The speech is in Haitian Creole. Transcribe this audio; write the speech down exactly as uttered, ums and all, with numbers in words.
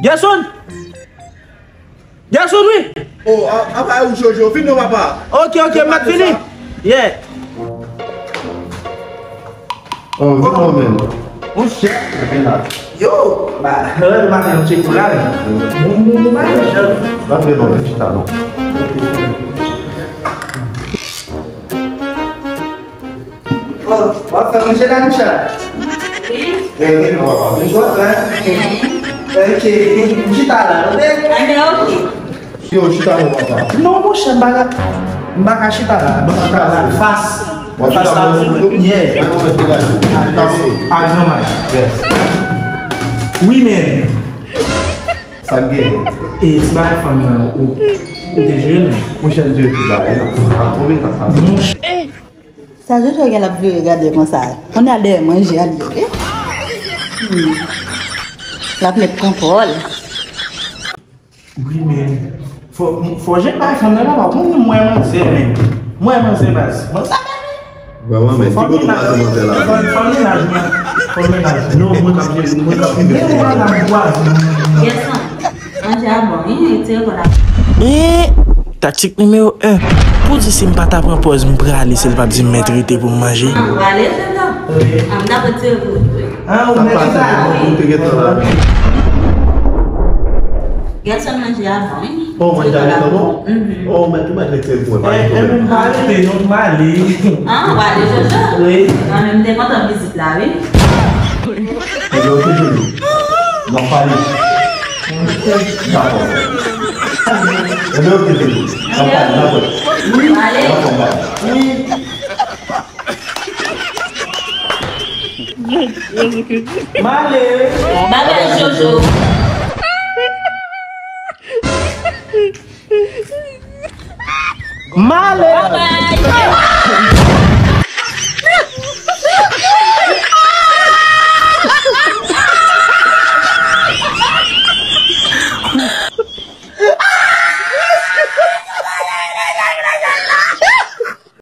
Gerson! Gerson, wi! Oh, a, apa ou Jojo, vin non, papa. Ok, ok, m ap vini. Yeah. Oh, vin non, men. Monchè. Vin la. Yo, ba, lè maten yon ti koulaj. Bon, bon, bon, ba, jèn. Ba, vin non, men, chita non. Oh, w ap fè manje la, Michel? Wi. Wi, wi, non, papa. Manje w ap fè? Wi. Ok, m chita la, ok? Anben, ok. Yo, chita non, papa. Non, monchè, m pa ka, m pa ka chita la. M pa ka chita la. Fas. Fas la, yeah. A granmay. Wi, men. Sa k gen? E ti bagay fanm nan, ou, ou te jere l? Monchè, m jere tout bagay. Sa tonbe nan sa. Monchè. Sa Jojo gen l ap vire gade konsa? Kounye a dèyè manje a l ye, wi. Hmm. L ap met pran pòl. Wi, men fò, fò jere bagay fanm nan la, pa konn mwen manzè, men. Mwen manzè baz. Manzè, men. Vrèman, men, ki kote w pase manzè la? Fò, fò mennaj mwen. Fò mennaj mwen. Non, mwen k ap jere, mwen k ap jere. Men ou pa nan bwaz. Gerson, manje a bon, wi, retire kò la. E taktik nimewo en. Pou di si m pa ta pran pòz m prale, se l p ap di m mèt rete pou m manje. Ah, prale, jèn nan. Wi. Ah, m ta retire pou ou. Ah, ou mèt sa, wi. Ou te gentan la. Gerson, manje a bon, wi. Oh, manje a gentan bon? Mhm. Oh, mèt, ou mèt rete pou mwen, pa gen pwoblèm. E, e, m pa rete, non, m ale. Ah, w ale, Jojo? Wi. Mwen menm, m te kontan vizit la, wi. Ebyen, ok, Jojo. N ap pale. Dakò. Ebyen, ok, Jojo. N ap pale, n ap pale. Wi. Dakò, bye. Wi. M ale. Bye bye, Jojo. M ale. Bye bye.